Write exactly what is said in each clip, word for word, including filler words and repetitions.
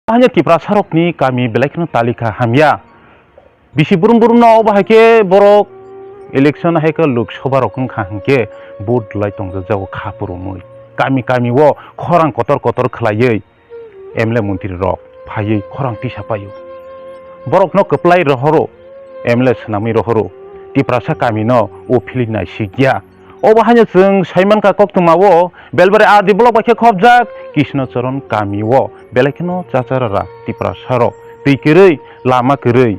Hanya Tiprasarokni kami belai kheno talikha hamya. Bisi brum brumno obo hai khe borok election hai khe Lok Sabha rok wngkha hinkhe vote rwlai tongjago kha phurumui. Kami kami o khorang kotor kotor khlaiwi M L A montri rok phaiwi khorang tisa paio. Borokno kwplai rohoro, M L A swnamwi rohoro, Tiprasa kamino o philwi naisikya. Obo haino chwng saimankha koktwmao Belbari R D block bai khe khopjak Krishna Charan kamio belai kheno chacharara Tiprasarok twi kwrwi, lama kwrwi,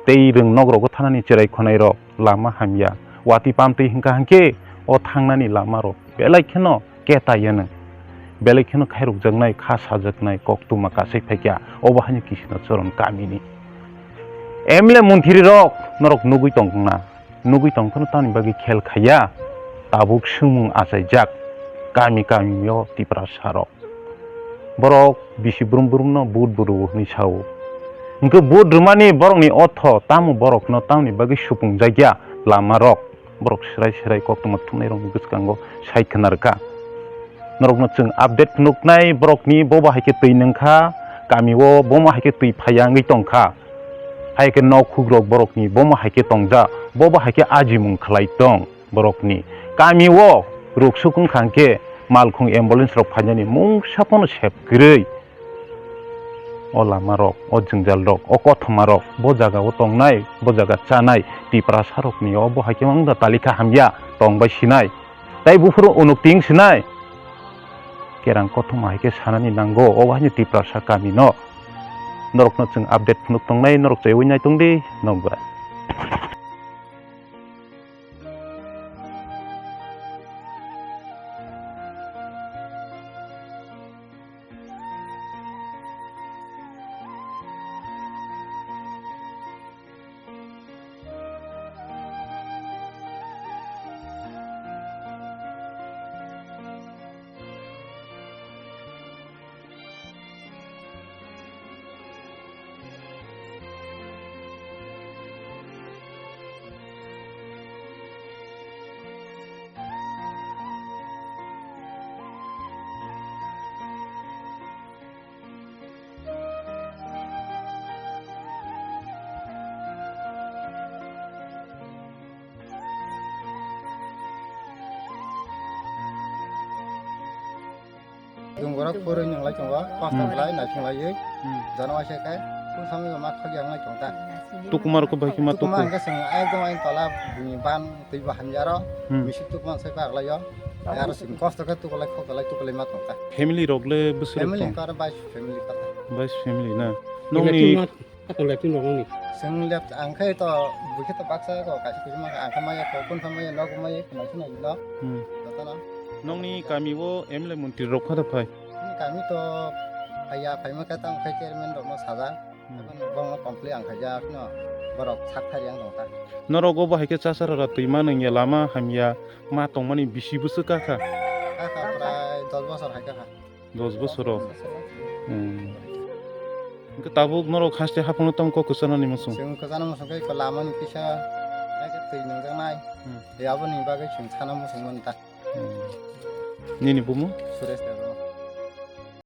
tei rwng nok rogo thanani chwrai khonai rok lama hamya, watwi pamtwi hwnkha hinkhe o thangnani lama rok belai kheno keta yanw, belai kheno khairokjaknai, kha sajaknai koktwma kasai phaikha, obo haino Krishna Charan kamini M L A montri rok norok nugwi tongna, nugwi tongphano tamni bagwi khel khaiya, tabuk swngmung achaijak kami kamio Tiprasarok. Borok bisi brum brumno vote bo rwo hwnwi sao. Hinkhe vote rwmani borokni ortho tamo borokno tamni bagwi supungjakya lamarok. Borok swrai swrai koktwma thumnairokni bwskango sai khna rwkha. Norokno chwng update phunuknai borokni bobo hai khe twi nwngkha, kamio bomo hai khe twi phaiya wngwi tongkha. Hai khe nok hukrok borokni bomo hai khe tongja, bobo hai khe ajimung khlai tong. Borokni kamio ruk suk wngkha hinkhe malkhung ambulance rok phainani mungsa phano sep kwrwi. O lama rok, o jwngjal rok, o kothoma rok, bo jaga o tongnai, bo jaga chanai, Tiprasa rokni obo hai khe wngda talikha hamya tong bai sinai. Tai buphuru unuk ting sinai. Kerang kothoma hai khe sanani nango, obo haino Tiprasa kamino. Norokno chwng update phunuk tongnai, norok chaiwi nai tongdi, nokbar. Dungborok phurwi nwnglai tongo, kosto Hmm. belai naising laiwi. Hmm. Jono waisa khe, phung samwi ma khok yang lai tong ta. Tukumar ko bai khe ma Tukuma tuku. Hwnkhe chwng ekdom ayang tola bini ban twi bo hamya ro, Hmm. misik tukuma sai pa aglai o. Aro chwng kosto khe tukulai khok belai tukulai ma tong ta. Family rok le bwswk Family tong? Khe aro bai family kha ta. Bai family na. Nokni Electric ma Atwng lai twi nokni. Chwng lep ang khe to bwkhe to baksa ko kaisa kuchuk ma ang khe maya ko kun pha maya nogo maya khwna khwna no. Hmm. Jotono. Nokni kami o M L A montri rok kha da phai? Chini kami to phaiya phaima khe tamo khe chairman rok no sajak. Hmm. Bongno complain ang khaijak no. Borok sak thari ang tong kha. Norok obo hai khe chasarara twi ma nangya lama hamya ma tongmani bisi bwswk kha kha? Kha kha prai dos bosor hai kha kha. Dos bosoro. Hmm. Hwnkhe tabuk norok haste haphangno tamo kok kwchanani muchung? Chwng kwchana muchung khe iko lamani kisa twi nungjaknai. Hmm. Tei aboni bagwi chwng sana muchung mani ta. Hmm. Nini bumu? Suresh Debbarma.